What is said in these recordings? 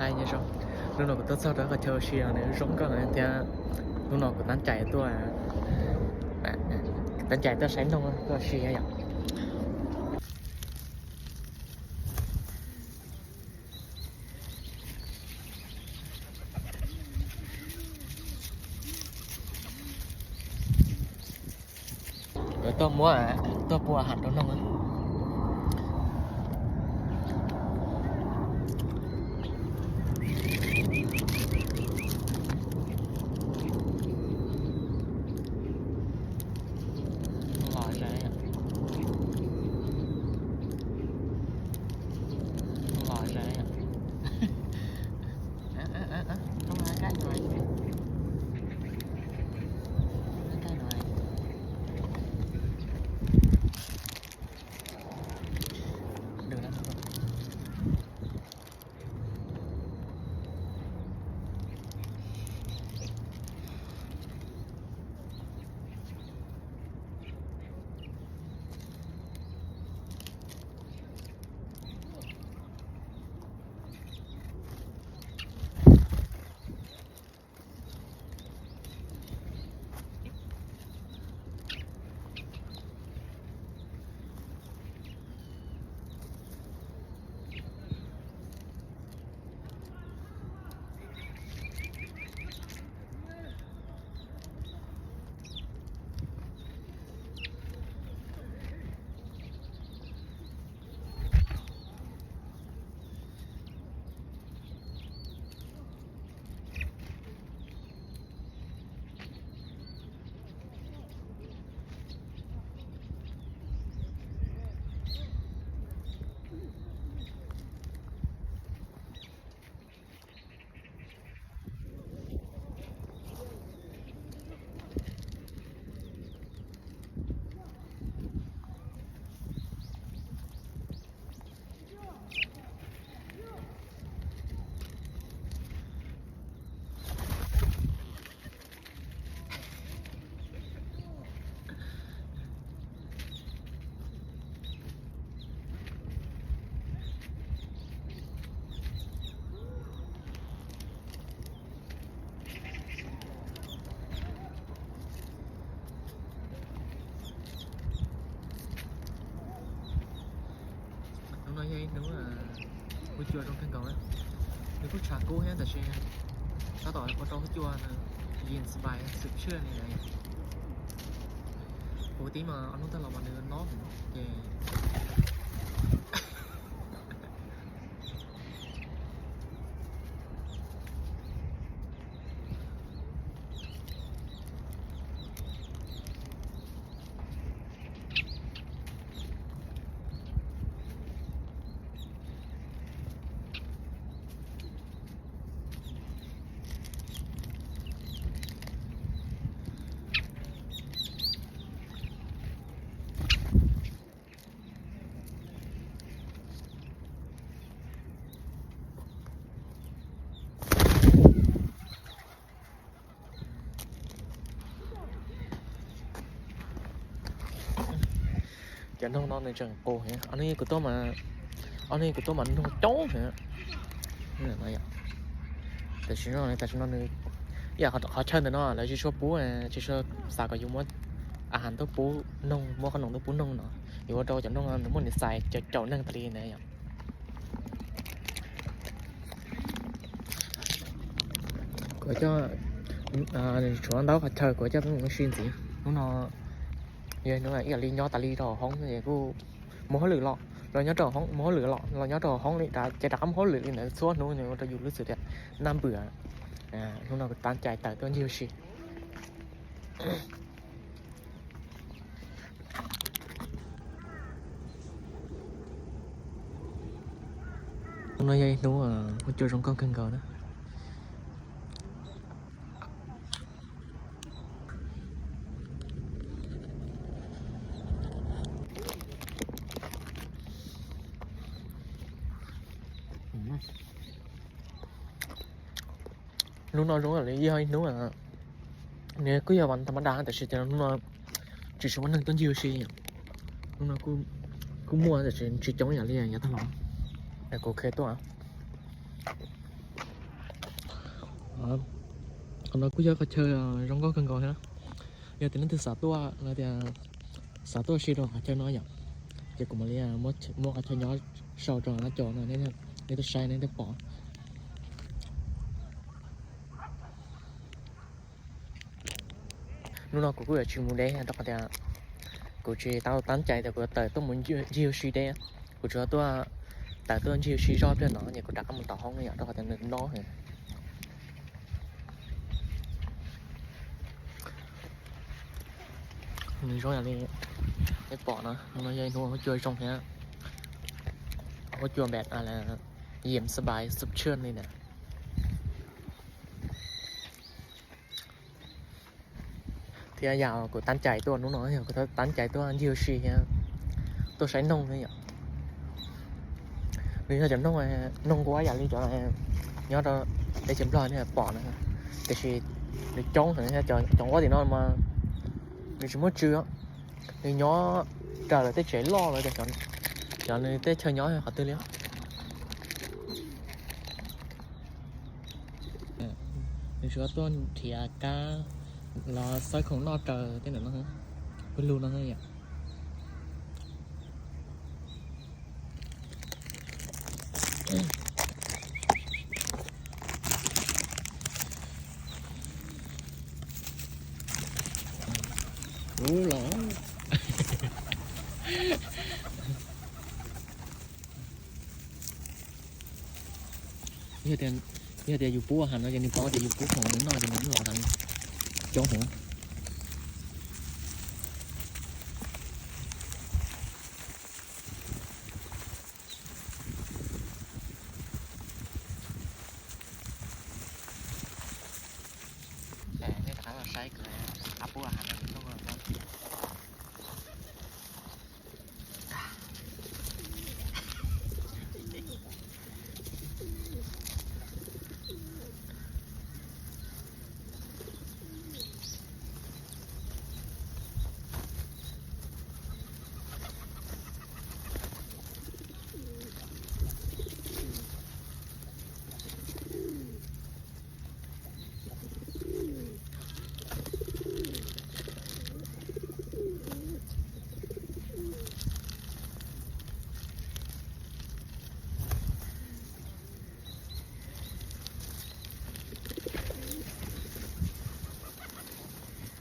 Hais nyob zoo, hnub no kuv tuaj txog rau qhov chaw ua si no nws zoo nkauj thiab. Hnub no kuv tab cai tuaj, tab cai tuaj saib noog tuaj ua si yom. Tuaj muab, tuaj pua ham rau noog. Los zais, los zais. Hnub no yog ib hnub huab cua zoo kawg nkaus na. Nws kuj tshav kub thiab tab sis tab tom ua rau huab cua nws yeej sbai xwm tshiab li lawm. Kuv tib mas ob hnub tag los mas nws no ces Cov noog no nws tseem qus, ob hnub kuv tuaj mas, ob hnub kuv tuaj mas noog coob heev. Tam sim no, tam sim no nws, ib yam qhov chaw ntawm no lawv tsis tshua pub, tsis tshua xav kom yus muab a has tuaj pub noog, muab qhob noom tuaj pub noog no, yuav ua rau cov noog nws muaj nws xais caum neeg tas li ntawd yom. Kuv coj, tshuav ntau qhov chaw kuv coj peb mus ua si ntxiv. Hnub no yog hnub ib yam li nyob tas li rau hauv hoob es kuj mus hauj lwm los los nyob rau hauv hoob, mus hauj lwm los los nyob rau hauv hoob li, ces rov qab mus hauj lwm li ntawd txhua hnub, ua rau yus lub txim tias naj npwm. Hnub no kuv tab cai tawm tuaj ncig ua si. Hnub no yog ib hnub huab cua zoo nkauj kawg nkaus na. Hnub no zoo li yog ib hnub, nws kuj yog vas thas mas das tab sis tias hnub no tsis tshua muaj neeg tuaj ncig ua si. Hnub no kuj muaj tab sis tsis coob ib yam li yav tag los. Kuv khe tuaj. Qhov no kuj yog qhov chaw zoo nkauj kawg nkaus thiab. Yog tias leej twg xav tuaj los tias xav tuaj si rau qhov chaw no yom, ces kuv mam li muab qhov chaw nyob sau rau hauv no, nej tuaj saib nej thiaj pom. Hnub no kuv kuj yuav tsis mus deb rau qhov tias kuv tsis tau tab cai tias kuv yuav tawm tuaj mus ncig ua si deb. Kuv tsuas tuaj tawm tuaj ncig ua si zoj pliag no ces kuv rov qab mus tom hoob yom, rau qhov tias nws no heev. Nws zoo yam li nej pom no, no yog ib hnub huab cua zoo thiab, huab cua npem yem xab pais xub tshwj li ntawd. Thiab yam kuv tab cai tuaj hnub no yog kuv tab cai tuaj ncig ua si thiab tuaj saib noog thiab yom. Nws yog cov noog, noog nquab yam li cov nyob rau teb chaws Nplog nej pom na, tiam sis nws coob heev thiab. Cov nquab tim no mas nws tsis muaj tswv, nws nyob raws lawv tej tsev loj lawm tias cov nws tej chaw nyob qhov twg li. Nws tsuas tuaj nrhiav kab los xawb khoom noj raws tej ntawm no, pawg lug no yom. Ub los. Yog tias yus pub has no ces nws paub tias yus pub khoom nws noj ces nws los tas coob heev. Nej rov qab los saib kuv rov qab pub has no nws noj.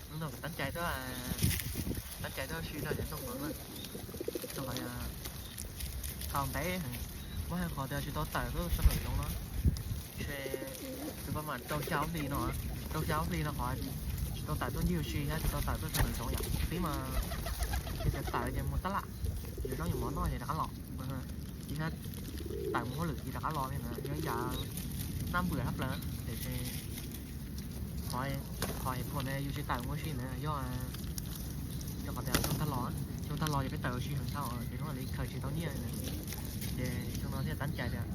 Hnub no kuv tab cai tuaj, tab cai tuaj si rau cov noog no na. Rau qhov tau ntev heev, muab hais qhov tias tsis tau tawm tuaj sab nraum zoov no, ntshe twb pab mas rau xya ob hlis no, rau xya ob hlis no qhov tsis tau tawm tuaj ncig ua si thiab tsis tau tawm tuaj sab nraum zoov yom. Tib mas yog tias tawm ces mus tab laj, yuav zaub yuav mov noj ces rov qab los. Ces thiab tawm mus hauj lwm ces rov qab los li ntawd, yog ib yam nab npwm hab plaws. Tiam sis qhov, qhov hev phuam ne yus tsis tawm mus ua si ntawd yog rau qhov tias xyoo tag los, xyoo tag los ces peb tawm ua si heev tag ces hnub li khaws tsis tau nyiaj li ntawd, ces xyoo no thiaj tab cai tias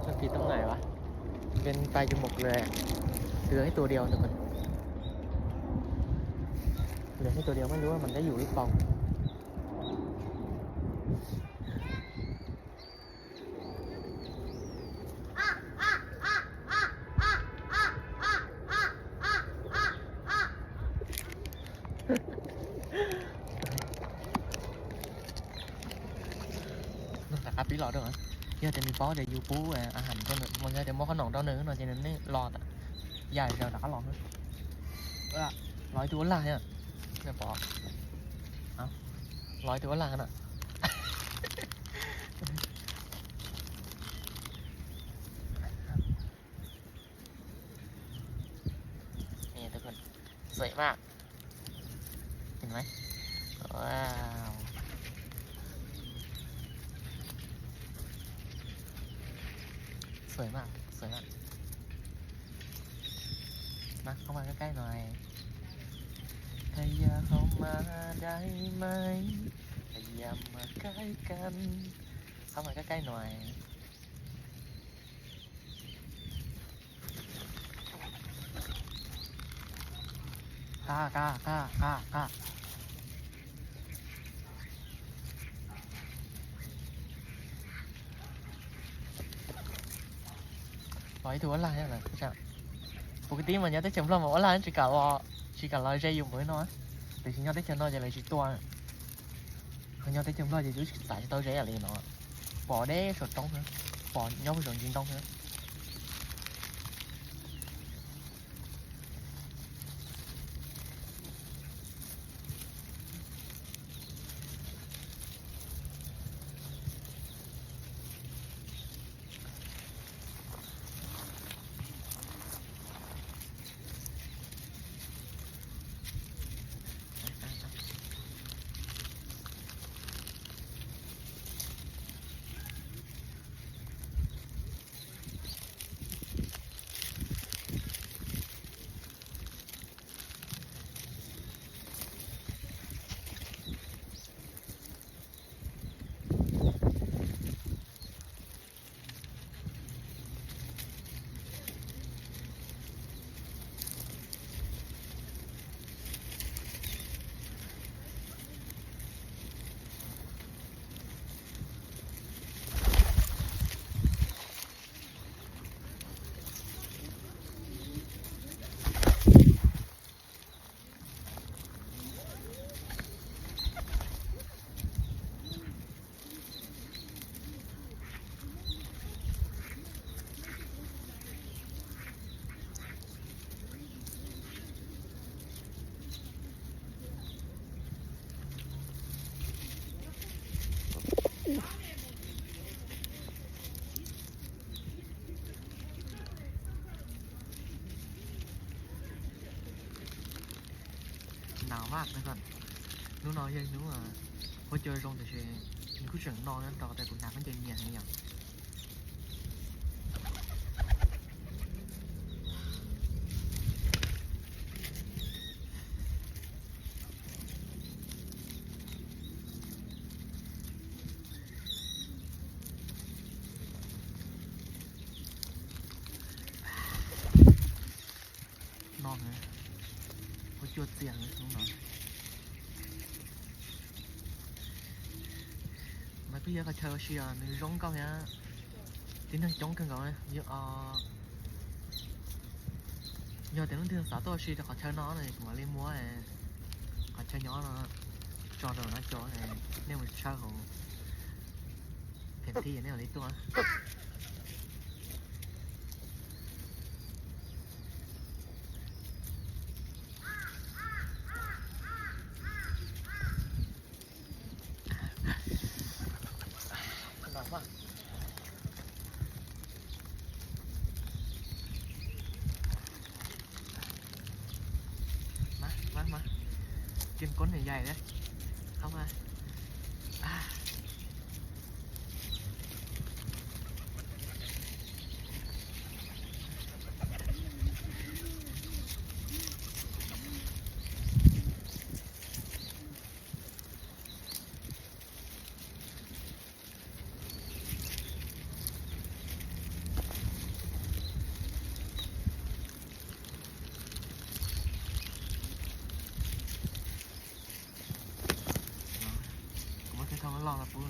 Sao kỳ trong này vậy? Bên tay chụp một người, từ hết tua điều được. Lượt hết tua điều mới lúa mình đã dụ đi phòng. Rov qab pib los rau, yog tias nws paub tias yus pub a has, yog tias muab qhob noom rau nws no ces nws los, yam zaws rov qab los. Los ib tug ua lag thiab, pom, los ib tug ua lag na. Nè, tôi còn sweet mát. Nhìn thấy. Wow. Sweet mát, sweet mát. Nó không phải cái, cái này. Thầy dạy học mà đáy máy, thầy dạy mà cái canh. Không phải cái cái nồi. Ka, ka, ka, ka, ka. Los ib tug ua lag. Kuv kwv tij mas nyob teb chaws Nplog mas ua lag tsis kam, tsis kam los ze yus npawg no. Tiam sis nyob teb chaws no ces lawv tsis tua. Ho nyob teb chaws Nplog ces tsis txav tsis tau ze li no. Pom deb saum roob xwb, pom nyob puag saum ntsis ntoo xwb. Nws vaj, hnub no yog hnub huab cua zoo tiam sis nws kuj tseem no rau qhov tias kuv hnav khaub ncaws nyias heev yom. No, huab cua txias hnub no. Mas kuj yog qhov chaw ua si nws zoo nkauj thiab tib neeg coob kawg nkaus. Yog tias leej twg xav tuaj ua si rau qhov chaw no no kuv mam li muab qhov chaw nyob no tso rau no, nej mus tshawb hauv phem thib nej mam li tuaj. Kiên Cố này dày đấy. Không ai. Kuv muab thawj thawj loj loj pub.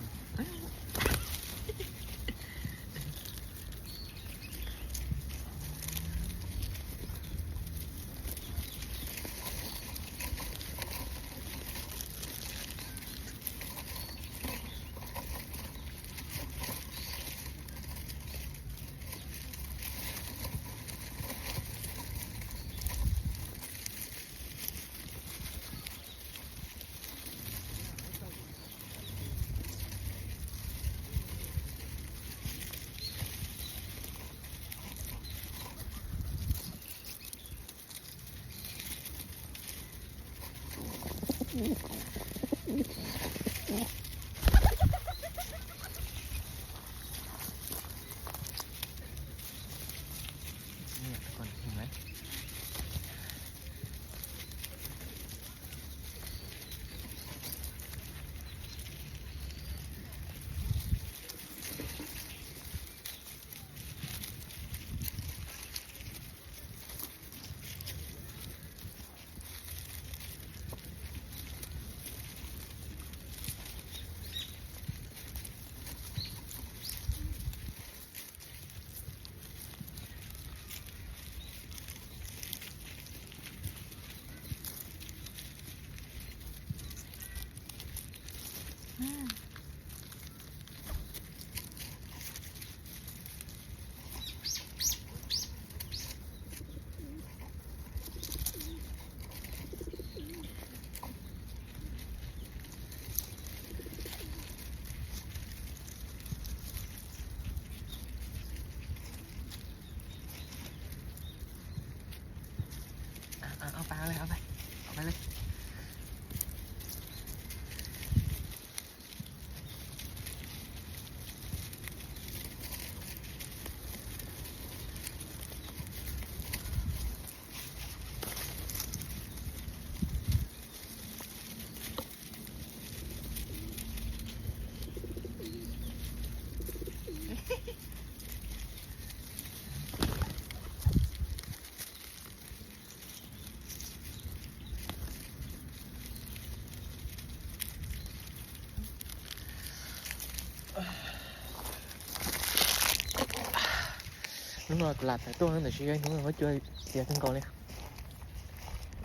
Hnub no kuv lam tawm tuaj ntawm Siv Yog hnub no huab cua tiav kawg nkaus li.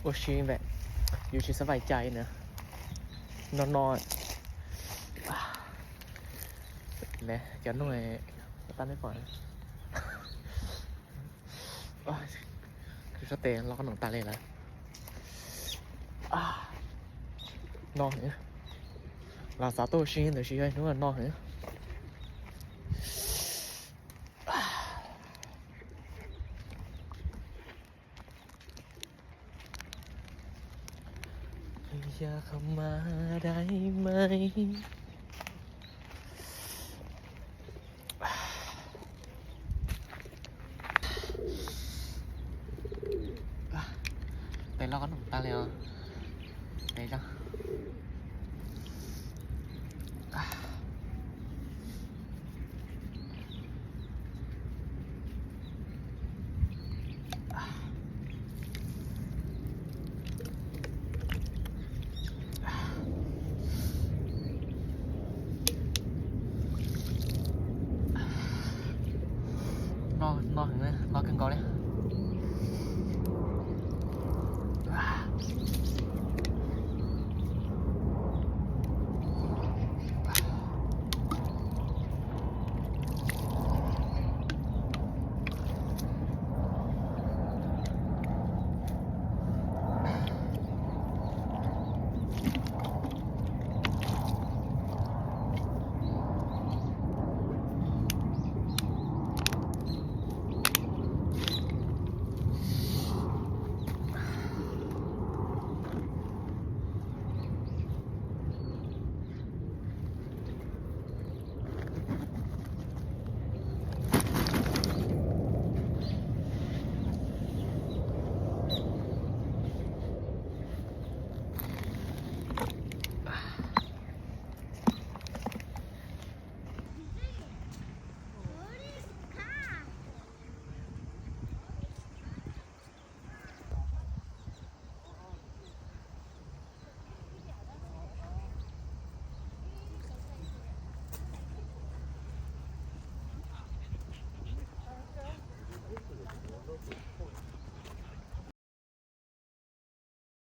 Ua si npam, yus tsis xav vais cai na. No no, cov no, tab neb pom, kuv sab tes los qab noom tas li lawm. No, los xav tuaj ua si ntawm Siv Yog hnub no heev. Yog qhov mas dai mas. Tes los qab noom tas li os. Tes zoo.